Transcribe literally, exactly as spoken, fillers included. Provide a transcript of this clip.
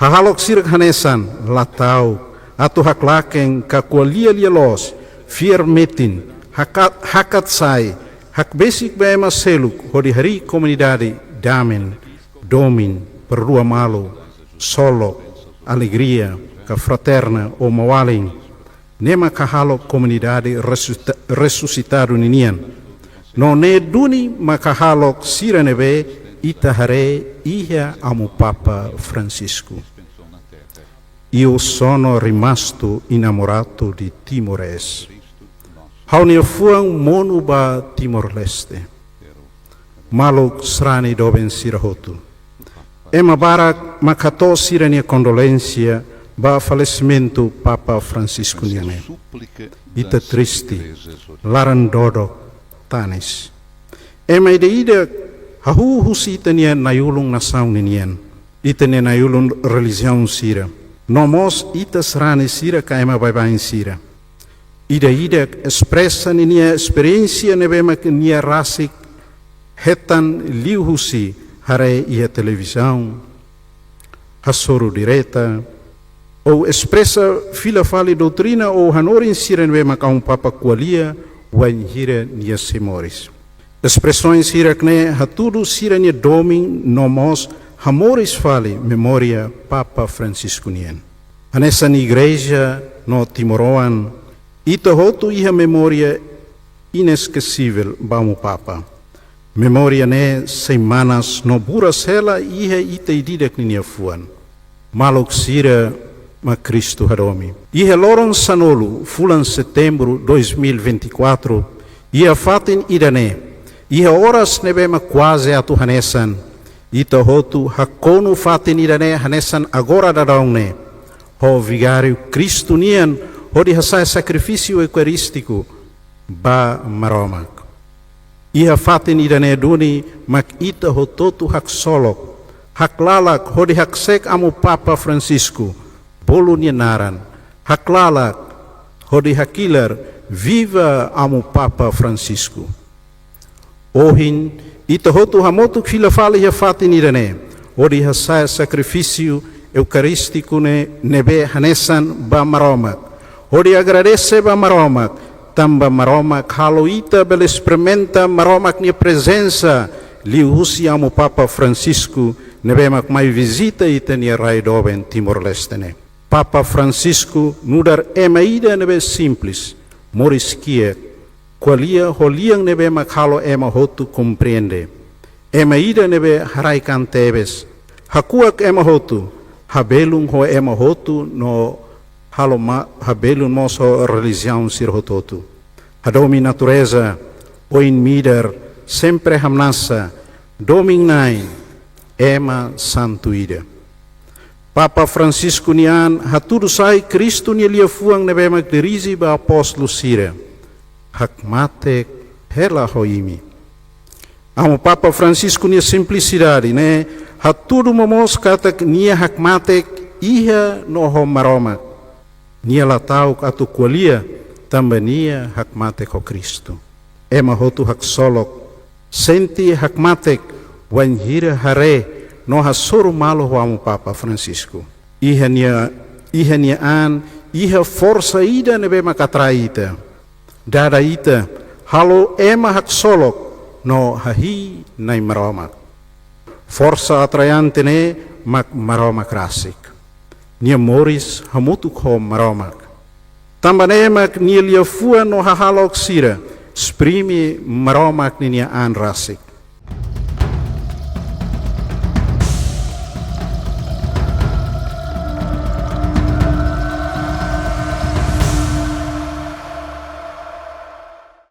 Hahalok sira hanesan, la ta'uk, atu haklaken ka ko'alia lia-loos, fiar metin, hakat, hakat sai, hakbesik ba ema seluk, hodi harii komunidade damen, domin, perdua malu, solok, alegria, ka fraterna ou maun-alin, ne'e mak hahalok komunidade resuta-, resusitadu ninian. No ne'e duni mak hahalok sira ne'ebé ita haree iha Amu Papa Francisco. E o sono rimasto innamorato di Timor-Leste. Ha'u-nia fuan monu ba Timor-Leste. Maluk sarani doben sira hotu. Ema barak mak hato'o sira-nia kondolénsia ba falesimentu Papa Francisco nian ne'e. Ita triste, laran dodok, tanis. Ema ida-idak hahú husi ita-nia na'i-ulun nasaun ninian, ita-nia na'i-ulun relijiaun sira, no mós ita sarani sira ka ema baibain sira. Ida-idak espresa ninia esperiénsia ne'ebé mak nia rasik hetan liuhusi haree iha televizaun, hasoru direta, ou espresa fila fali doutrina ou hanorin sira ne'ebé mak Amu Papa ko'alia wainhira nia sei moris. Espresaun sira-ne'e hatudu sira-nia domin no mós hamoris fali memória Papa Francisco nian. Hanesan igreja no timoroan, ita hotu iha memória inesquecível ba Amu Papa. Memória ne'e sei manas no buras hela iha ita ida-idak ninia fuan. Maluk sira mak Kristu hadomi. Iha loron sanulu fulan Setembru dois mil e vinte e quatro, iha fatin ida-ne'e, iha oras ne'ebé mak kuaze atu hanesan, ita hotu hakonu fatin ida-ne'e hanesan agora daudaun ne'e, ho vigáriu Kristu nian, hodi hasa'e sakrifísiu eukarístiku ba Maromak. Iha fatin ida-ne'e duni mak ita hotu-hotu haksolok, haklalak hodi haksek Amu Papa Francisco, bolu nia naran, haklalak hodi hakilar, Viva Amu Papa Francisco. Ohin, ita hotu hamutuk fila fali iha fatin ida-ne'e, hodi hasa'e sakrifísiu eukarístiku ne'e, ne'ebé hanesan ba Maromak. Hodi agradese ba Maromak, tanba Maromak halo ita bele esperimenta Maromak nia prezensa, liuhusi Amu Papa Francisco, ne'ebé mak mai vizita ita-nia rai doben Timor-Leste ne'e. Papa Francisco nu'udar ema ida ne'ebé simples, moris kiak, ko'alia ho lian ne'ebé mak halo ema hotu komprende. Ema ida ne'ebé haraik-an tebes, hakuak ema hotu, habelun ho ema hotu no halo ma-, habelun mós ho relijiaun sira hotu-hotu. Hadomi natureza, oin midar, sempre hamnasa, domin-na'in, ema santu ida. Papa Francisco nia an hatudu sai Kristu nia liafuan ne'ebé mak dirije ba apóstolu sira: Hakmatek hela ho imi. Amu Papa Francisco nia simplisidade ne'e hatudu momoos katak nia hakmatek iha no ho Maromak. Nia la ta'uk atu ko'alia, tanba nia hakmatek ho Kristu. Ema hotu haksolok, sente hakmatek, wainhira haree no hasoru malu ho Amu Papa Francisco. Iha nia, iha nia an, iha forsa ida ne'ebé mak atrai ita, dada ita, halo ema haksolok no hahi'i Na'i Maromak. Forsa atraente ne'e mak Maromak rasik. Nia moris hamutuk ho Maromak. Tanba ne'e mak nia liafuan no hahalok sira esprime Maromak ninia an rasik.